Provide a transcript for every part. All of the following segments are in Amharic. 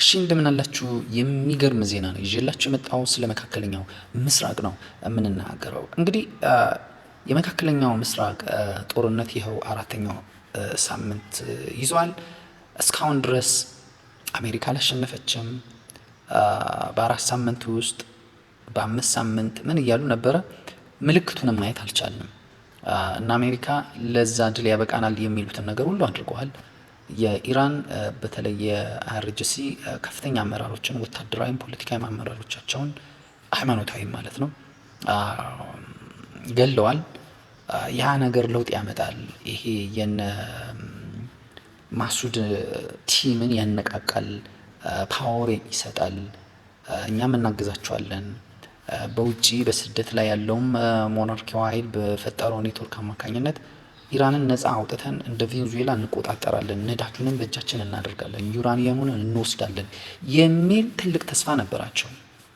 እሺ እንደምን አላችሁ? የሚገርም ዜና ነው ይዤላችሁ የመጣው። ስለ መካከለኛው ምስራቅ ነው የምንናገረው። እንግዲህ የመካከለኛው ምስራቅ ጦርነት ይኸው አራተኛው ሳምንት ይዟል። እስካሁን ድረስ አሜሪካ አላሸነፈችም። በ4 ሳምንት ውስጥ፣ በ5 ሳምንት ምን እያሉ ነበረ? ምልክቱንም ማየት አልቻልንም። እና አሜሪካ ለዛ ድል ያበቃናል የሚሉትን ነገር ሁሉ አድርገዋል። የኢራን በተለይ የ IRGC ከፍተኛ አመራሮችን፣ ወታደራዊም ፖለቲካዊ አመራሮቻቸውን፣ ሃይማኖታዊም ማለት ነው፣ ገለዋል። ያ ነገር ለውጥ ያመጣል። ይሄ የነ ማሱድ team ን ያነቃቃል፣ power ይሰጣል። እኛም እናግዛቸዋለን። በውጪ በስደት ላይ ያለውም monarchy ው ኃይል በፈጠረው ኔትወርክ አማካኝነት ኢራንን ነፃ አውጥተን እንደ ቬንዙዌላ እንቆጣጠራለን፣ ነዳጁንም በእጃችን እናደርጋለን፣ ዩራኒየሙን እንወስዳለን የሚል ትልቅ ተስፋ ነበራቸው።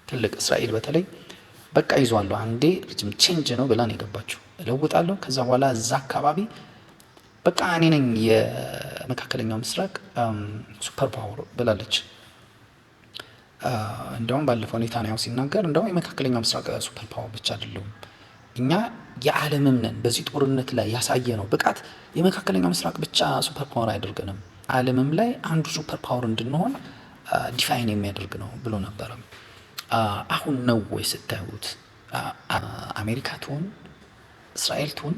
ትልቅ እስራኤል በተለይ በቃ ይዟለሁ፣ አንዴ regime change ነው ብላ ነው የገባችው። እለውጣለሁ፣ ከዛ በኋላ እዛ አካባቢ በቃ እኔ ነኝ የመካከለኛው ምስራቅ super power ብላለች። እንደውም ባለፈው ኔታንያሁ ሲናገር እንደውም የመካከለኛው ምስራቅ super power ብቻ አይደለሁም፣ እኛ የዓለምም ነን። በዚህ ጦርነት ላይ ያሳየነው ብቃት የመካከለኛው ምስራቅ ብቻ super power አያደርገንም፣ ዓለምም ላይ አንዱ super power እንድንሆን define የሚያደርግ ነው ብሎ ነበረ። አሁን ነው ወይ ስታዩት አሜሪካ ትሁን እስራኤል ትሁን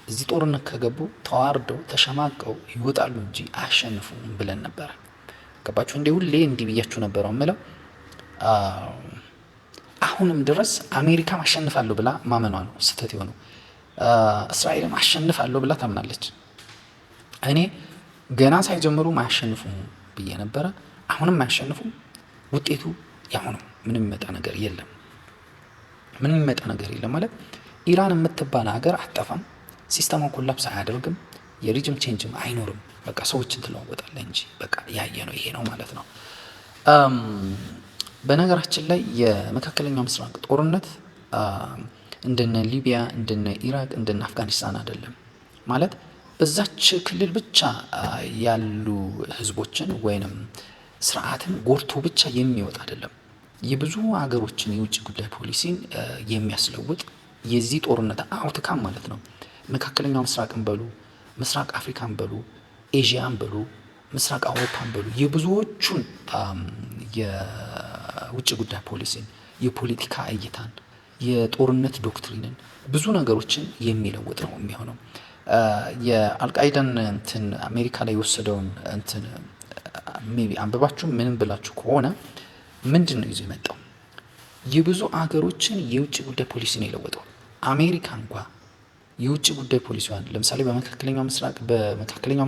እዚህ ጦርነት ከገቡ ተዋርደው ተሸማቀው ይወጣሉ እንጂ አያሸንፉም ብለን ነበረ። ገባችሁ እንዴ? ሁሌ እንዲህ ብያችሁ ነበረው የምለው። አሁንም ድረስ አሜሪካም አሸንፋለሁ ብላ ማመኗ ነው ስህተት የሆነው። እስራኤልም አሸንፋለሁ ብላ ታምናለች። እኔ ገና ሳይጀምሩም አያሸንፉም ብዬ ነበረ። አሁንም አያሸንፉም። ውጤቱ ያው ነው። ምንም የሚመጣ ነገር የለም። ምንም የሚመጣ ነገር የለም ማለት ኢራን የምትባል ሀገር አትጠፋም። System ሟ collapse አያደርግም። የ regime change ም አይኖርም። በቃ ሰዎችን ትለዋወጣለህ እንጂ በቃ ያየ ነው ይሄ ነው ማለት ነው። በነገራችን ላይ የመካከለኛው ምስራቅ ጦርነት እንደነ ሊቢያ፣ እንደነ ኢራቅ፣ እንደነ አፍጋኒስታን አይደለም። ማለት በዛች ክልል ብቻ ያሉ ህዝቦችን ወይንም ስርዓትን ጎድቶ ብቻ የሚወጣ አይደለም። የብዙ ሀገሮችን የውጭ ጉዳይ ፖሊሲን የሚያስለውጥ የዚህ ጦርነት outcome ማለት ነው። መካከለኛው ምስራቅን በሉ፣ ምስራቅ አፍሪካን በሉ፣ ኤዥያን በሉ፣ ምስራቅ አውሮፓን በሉ፣ የብዙዎቹን የውጭ ጉዳይ ፖሊሲን፣ የፖለቲካ እይታን፣ የጦርነት doctrine ን፣ ብዙ ነገሮችን የሚለውጥ ነው የሚሆነው። የአልቃይዳን እንትን አሜሪካ ላይ የወሰደውን እንትን maybe አንብባችሁ ምንም ብላችሁ ከሆነ ምንድን ነው ይዞ የመጣው? የብዙ አገሮችን የውጭ ጉዳይ ፖሊሲ ነው የለወጠው። አሜሪካ እንኳ የውጭ ጉዳይ ፖሊሲዋን ለምሳሌ በመካከለኛው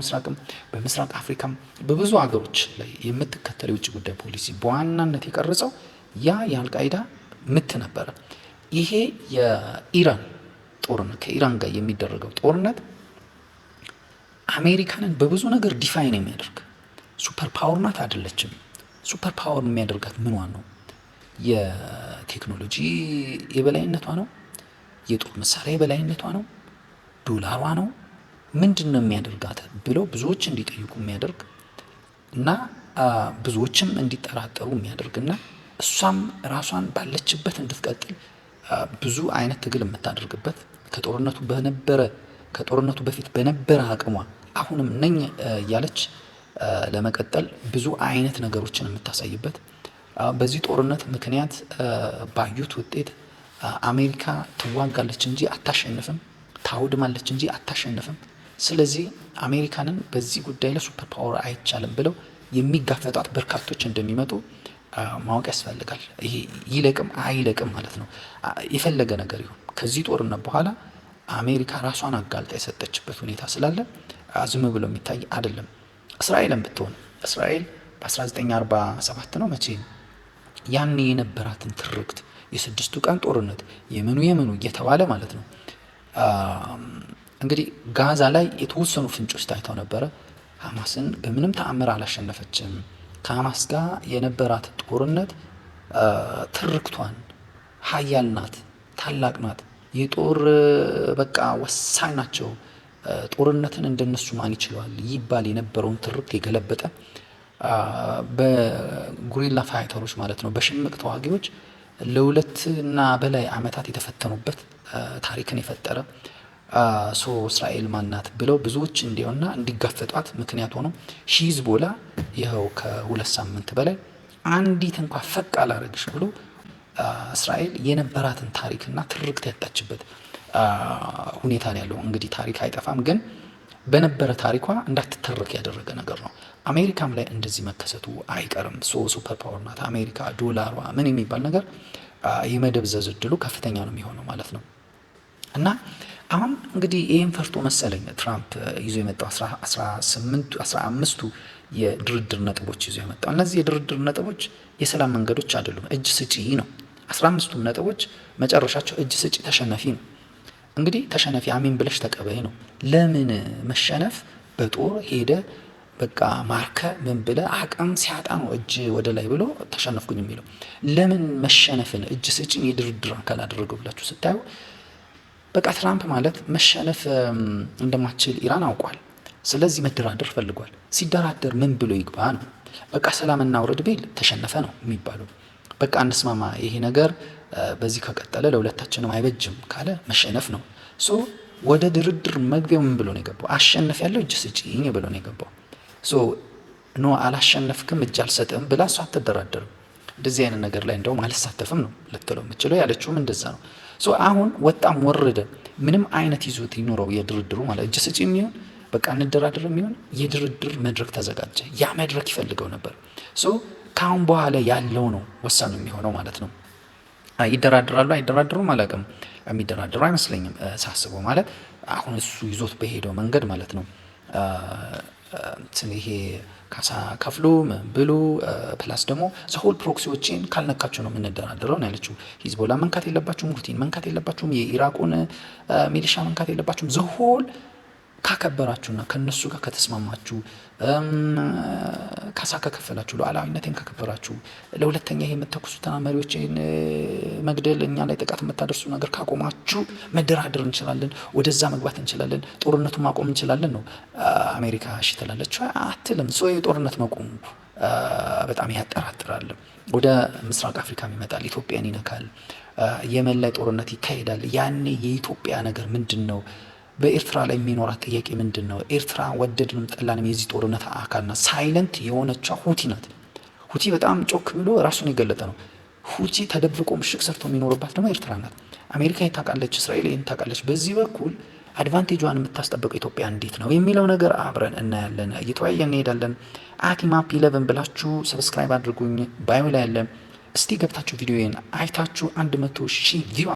ምስራቅም በምስራቅ አፍሪካም በብዙ ሀገሮች ላይ የምትከተለው የውጭ ጉዳይ ፖሊሲ በዋናነት የቀረጸው ያ የአልቃይዳ ምት ነበረ። ይሄ የኢራን ጦርነት፣ ከኢራን ጋር የሚደረገው ጦርነት አሜሪካንን በብዙ ነገር define የሚያደርግ super power ናት አይደለችም? Super power የሚያደርጋት ምኗ ነው? የቴክኖሎጂ የበላይነቷ ነው? የጦር መሳሪያ የበላይነቷ ነው? ዶላሯ ነው? ምንድን ነው የሚያደርጋት ብለው ብዙዎች እንዲጠይቁ የሚያደርግ እና ብዙዎችም እንዲጠራጠሩ የሚያደርግ እና እሷም ራሷን ባለችበት እንድትቀጥል ብዙ አይነት ትግል የምታደርግበት፣ ከጦርነቱ በፊት በነበረ አቅሟ አሁንም ነኝ እያለች ለመቀጠል ብዙ አይነት ነገሮችን የምታሳይበት፣ በዚህ ጦርነት ምክንያት ባዩት ውጤት አሜሪካ ትዋጋለች እንጂ አታሸንፍም፣ ታውድማለች እንጂ አታሸንፍም። ስለዚህ አሜሪካንን በዚህ ጉዳይ ላይ super power አይቻልም ብለው የሚጋፈጧት በርካቶች እንደሚመጡ ማወቅ ያስፈልጋል። ይሄ ይለቅም አይለቅም ማለት ነው። የፈለገ ነገር ይሁን ከዚህ ጦርነት በኋላ አሜሪካ ራሷን አጋልጣ የሰጠችበት ሁኔታ ስላለ ዝም ብሎ የሚታይ አይደለም። እስራኤልም ብትሆን እስራኤል በ1947 ነው መቼ ያኔ የነበራትን ትርክት፣ የስድስቱ ቀን ጦርነት የምኑ የምኑ እየተባለ ማለት ነው። እንግዲህ ጋዛ ላይ የተወሰኑ ፍንጮች ታይተው ነበረ። ሀማስን በምንም ተአምር አላሸነፈችም። ከሀማስ ጋር የነበራት ጦርነት ትርክቷን ሀያል ናት፣ ታላቅ ናት፣ የጦር በቃ ወሳኝ ናቸው፣ ጦርነትን እንደነሱ ማን ይችለዋል ይባል የነበረውን ትርክት የገለበጠ guerrilla fighter ኦች ማለት ነው፣ በሽምቅ ተዋጊዎች ለ2 እና በላይ አመታት የተፈተኑበት ታሪክን የፈጠረ፣ so እስራኤል ማናት ብለው ብዙዎች እንዲያውና እንዲጋፈጧት ምክንያት ሆኖ ሂዝቦላ ይኸው ከ2 ሳምንት በላይ አንዲት እንኳ ፈቅ አላረግሽ ብሎ እስራኤል የነበራትን ታሪክና ትርክት ያጣችበት ሁኔታ ነው ያለው። እንግዲህ ታሪክ አይጠፋም፣ ግን በነበረ ታሪኳ እንዳትተረክ ያደረገ ነገር ነው። አሜሪካም ላይ እንደዚህ መከሰቱ አይቀርም። So super power ናት አሜሪካ። ዶላሯ ምን የሚባል ነገር የመደብዘዝ እድሉ ከፍተኛ ነው የሚሆነው ማለት ነው። እና አሁን እንግዲህ ይህን ፈርቶ መሰለኝ ትራምፕ ይዞ የመጣው 15ቱ የድርድር ነጥቦች ይዞ የመጣው። እነዚህ የድርድር ነጥቦች የሰላም መንገዶች አይደሉም። እጅ ስጪ ነው። 15ቱም ነጥቦች መጨረሻቸው እጅ ስጪ፣ ተሸነፊ ነው። እንግዲህ ተሸነፊ፣ አሜን ብለሽ ተቀበይ ነው። ለምን መሸነፍ? በጦር ሄደ በቃ ማርከ ምን ብለ አቅም ሲያጣ ነው እጅ ወደ ላይ ብሎ ተሸነፍኩኝ የሚለው። ለምን መሸነፍን፣ እጅ ስጭን የድርድር አካል አደረገው ብላችሁ ስታዩ በቃ ትራምፕ ማለት መሸነፍ እንደማትችል ኢራን አውቋል። ስለዚህ መደራደር ፈልጓል። ሲደራደር ምን ብሎ ይግባ ነው። በቃ ሰላም እናውረድ ቢል ተሸነፈ ነው የሚባለው። በቃ እንስማማ፣ ይሄ ነገር በዚህ ከቀጠለ ለሁለታችንም አይበጅም ካለ መሸነፍ ነው። So ወደ ድርድር መግቢያው ምን ብሎ ነው የገባው? አሸንፌያለሁ፣ እጅ ስጪኝ ብሎ ነው የገባው። So no፣ አላሸነፍክም፣ እጅ አልሰጥም ብላ እሷ አትደራደርም። እንደዚህ አይነት ነገር ላይ እንደውም አልሳተፍም ነው ልትለው የምችለው። ያለችውም እንደዛ ነው። So አሁን ወጣም ወረደ ምንም አይነት ይዞት ይኖረው የድርድሩ ማለት እጅ ስጪ የሚሆን፣ በቃ እንደራደር የሚሆን የድርድር መድረክ ተዘጋጀ። ያ መድረክ ይፈልገው ነበር። So ከአሁን በኋላ ያለው ነው ወሳኙ የሚሆነው ማለት ነው። ይደራደራሉ አይደራደሩም አላውቅም። የሚደራደሩ አይመስለኝም ሳስበው፣ ማለት አሁን እሱ ይዞት በሄደው መንገድ ማለት ነው። ይሄ ካሳ ከፍሎ ምን ብሎ plus ደግሞ the whole proxy ዎችን ካልነካችሁ ነው የምንደራደረው ነው ያለችው። ሂዝቦላ መንካት የለባችሁም፣ ሁቲን መንካት የለባችሁም፣ የኢራቁን ሚሊሻ መንካት የለባችሁም። The whole ካከበራችሁና ከነሱ ጋር ከተስማማችሁ፣ ካሳ ከከፈላችሁ፣ ሉዓላዊነቴን ካከበራችሁ፣ ለሁለተኛ ይሄ የምተኩሱትና መሪዎችን መግደል፣ እኛ ላይ ጥቃት የምታደርሱ ነገር ካቆማችሁ መደራደር እንችላለን፣ ወደዛ መግባት እንችላለን፣ ጦርነቱን ማቆም እንችላለን ነው። አሜሪካ እሺ ትላለች አትልም። So የጦርነት መቆሙ በጣም ያጠራጥራል። ወደ ምስራቅ አፍሪካም ይመጣል፣ ኢትዮጵያን ይነካል። የመን ላይ ጦርነት ይካሄዳል። ያኔ የኢትዮጵያ ነገር ምንድን ነው? በኤርትራ ላይ የሚኖራት ጥያቄ ምንድን ነው? ኤርትራ ወደድንም ጠላንም የዚህ ጦርነት አካል ናት። Silent የሆነችው ሁቲ ናት። ሁቲ በጣም ጮክ ብሎ ራሱን የገለጠ ነው። ሁቲ ተደብቆ ምሽግ ሰርቶ የሚኖርባት ደግሞ ኤርትራ ናት። አሜሪካ ታውቃለች፣ እስራኤል ይህን ታውቃለች። በዚህ በኩል advantage ኧን የምታስጠብቀው ኢትዮጵያ እንዴት ነው የሚለው ነገር አብረን እናያለን፣ እየተወያየን እንሄዳለን። አቲማፕ 11 ብላችሁ subscribe አድርጉኝ። Bio ላይ ያለ እስቲ ገብታችሁ ቪዲዮዬን አይታችሁ 100,000 view